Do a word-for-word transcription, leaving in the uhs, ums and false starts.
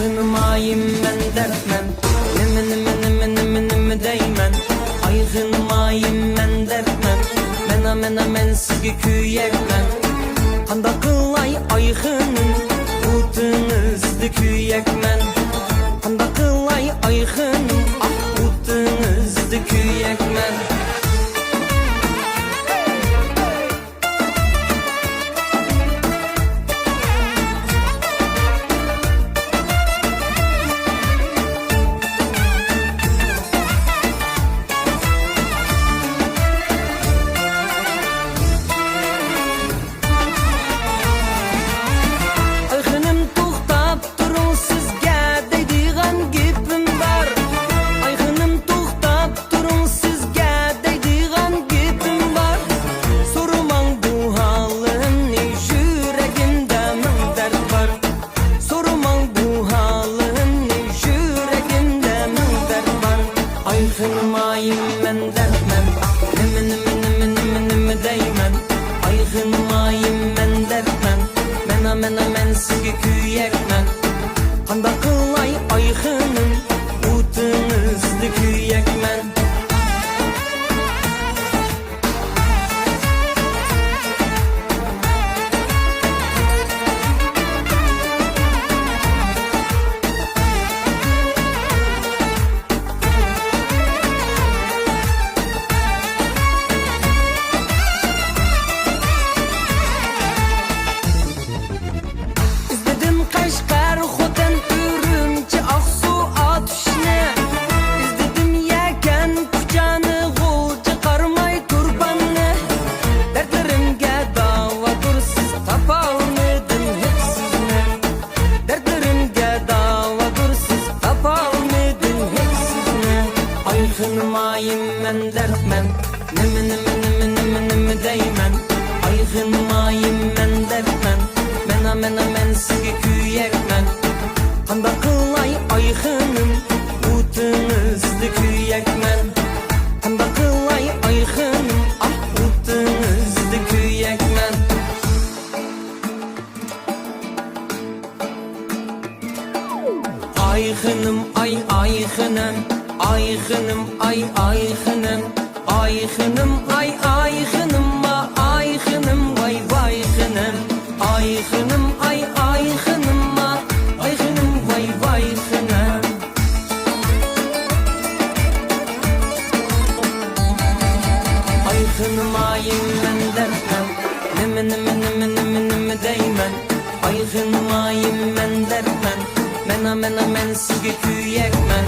ئايخېنىمايىم مەن دەردمەن، نېمە، نېمە، نېمە، نېمە، نېمە دەيمەن؟ ئايخېنىمايىم مەن دەردمەن، مەنا، مەنا، مەن سىزگە كۆيەكمەن. قانداق قىلاي ئايخېنىم، ئوتىڭىزدا كۆيەكمەن. قانداق قىلاي ئايخېنىم، ئاھ، ئوتىڭىزدا كۆيەكمەن. ئايخېنىم توختاپ تۇرۇڭ، سىزگە دەيدىغان گېپىم بار. ئايخېنىم توختاپ تۇرۇڭ، سىزگە دەيدىغان گېپىم بار. سورىماڭ بۇ ھالىمنى، يۈرىكىمدە مىڭ دەرد بار. سورىماڭ بۇ ھالىمنى، يۈرىكىمدە مىڭ دەرد بار. ئايخېنىمايىم مەن دەردمەن، نېمە، نېمە، نېمە، نېمە، نېمە دەيمەن؟ ئايخېنىمايىم مەن دەردمەن، مەنا، مەنا، مەن سىزگە كۆيەكمەن. قانداق قىلاي ئايخېنىم، ئوتىڭىزدا كۆيەكمەن. ئىزدىدىم قەشقەر، خوتەن، ئۈرۈمچى، ئاقسۇ، ئاتۇشنى. ئىزدىدىم يەكەن، كۇچانى، غۇلجا، قاراماي، تۇرپاننى. دەردلىرىمگە داۋادۇر سىز، تاپالمىدىم ھېچ سىزنى. دەردلىرىمگە داۋادۇر سىز، تاپالمىدىم ھېچ سىزنى. ئايخېنىمايىم مەن دەردمەن، نېمە، نېمە، نېمە، نېمە، نېمە دەيمەن؟ ئايخېنىمايىم مەن دەردمەن، مەنا، مەنا، مەن سىزگە كۆيەكمەن. قانداق قىلاي ئايخېنىم، ئوتىڭىزدا كۆيەكمەن. قانداق قىلاي ئايخېنىم، ئاھ، ئوتىڭىزدا كۆيەكمەن. ئايخېنىم، ئاي، ئايخېنىم، ئايخېنىم، ئاي، ئايخېنىم، ئايخېنىم، ئاي، ئايخېنىم، ئايخېنىم، ۋاي، ۋايخېنىم. ئايخېنىم، ئاي، ئايخېنىم، ئايخېنىم، ۋاي، ۋايخېنىم. ئايخېنىمايىم مەن دەردمەن، نېمە، نېمە، نېمە، نېمە، نېمە دەيمەن؟ ئايخېنىمايىم مەن دەردمەن، مەنا، مەنا، مەن سىزگە كۆيەكمەن.